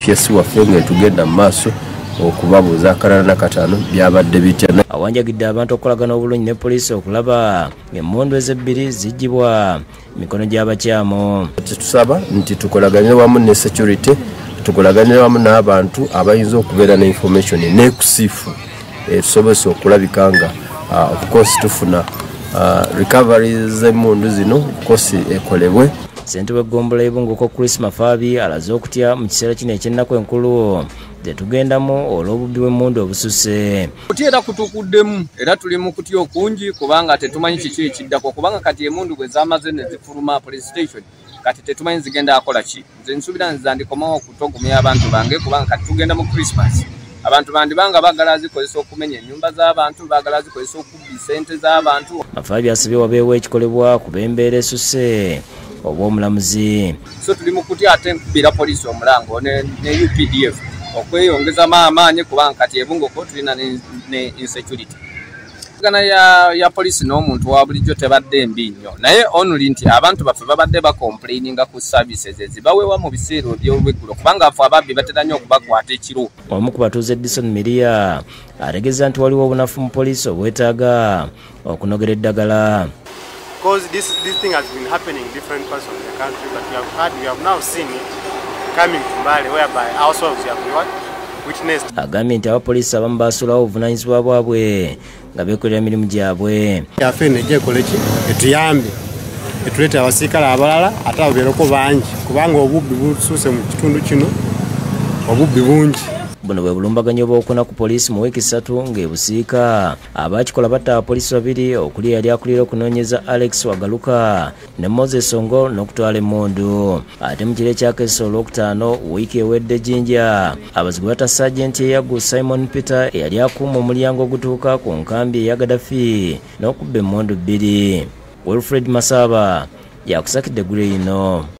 PS waffe nga tugenda mu maaso okubabuuza akalala nakataano byabadde bitya. Awanjagidde abantu okukolagana obulungi ne poliisi okulaba ng'emmundu ezebbiri ziggyibwa mikono gy'abakyamu. Tusaba nti tukolaganire wamu ne security, tukolaganire wamu n'abantu abayinza okubeera ne information n'ekusifu etusobozesa okulabika nga of course tufuna recovery z'emmundu zino, of course ekolebwe. Ssentebe w'eggombolola y'Ebunguko Chris Mafabi alaze okutya mu kiseera kino eky'ennaku enkulu tetugendamu olw'obubbi bw'emmundu obususse. Kutya era kutukuddemu, era tuli mu kutya okungi kubanga tetumanyi kiki ekiddako, kubanga kati emmundu bwe zaamaze ne zifuluma police station, kati tetumanyi zigenda akola ki. Nze nsuubira nze ndikomawo okutogumya abantu bange kubanga kati tugenda mu Christmas. Abantu bandi banga baagala zikozesa okumenya ennyumba z'abantu, baagala zikozesa okubba ssente z'abantu. Mafabi asabye wabeewo ekikolebwa ku b'embeera esusse obw'omulamuzi. So tuli mu kutya ate nkubira poliisi omulango ne UPDF okweyongezamu amaanyi kubanga kati Ebungoko tulina ne insecurity. Gana ya poliisi n'omuntu wa bulijjo tebadde mbi nnyo, naye only nti abantu baffe babadde bacomplaininga ku services ezibaweebwa mu biseera eby'olweggulo kubanga ffe ababbi batera nnyo okubakwata ekiro. Omu ku batuuze Edison Miria ategeeza nti waliwo obunafu mu poliisi obwetaaga okunogera eddagala. Because this thing has been happening in different parts of the country, but we have now seen it coming to Mbale, whereby ourselves we have witnessed. Agambye nti abapoliisi abamu baasuulawo obuvunaanyizibwa bwabwe nga beekolera emirimu gyabwe. Yaffe nejja ekole ki etuyambe etuleete abasirikale abalala ate ababeereko bangi kubanga obubbi busuuse mu kitundu kino, obubbi bungi. Buno bwe bulumbaganyi obwokuna ku poliisi mu wiiki 3 ng'ebusiika. Abakikola batta abapoliisi babiri okuli eyali akulira okunoonyeza Alex Wagaluka ne Moses Ongo n'okutwala emmundu. Ate mu kiro ekyakesa olwokutaano wiiki ewedde Jinja, abazigu batta Sergeant Eyagu Simon Peter eyali akuuma omulyango ogutuuka ku nkambi eya Gaddafi n'okubba emmundu 2. Wilfred Masaba yakusakidde eggulu ino.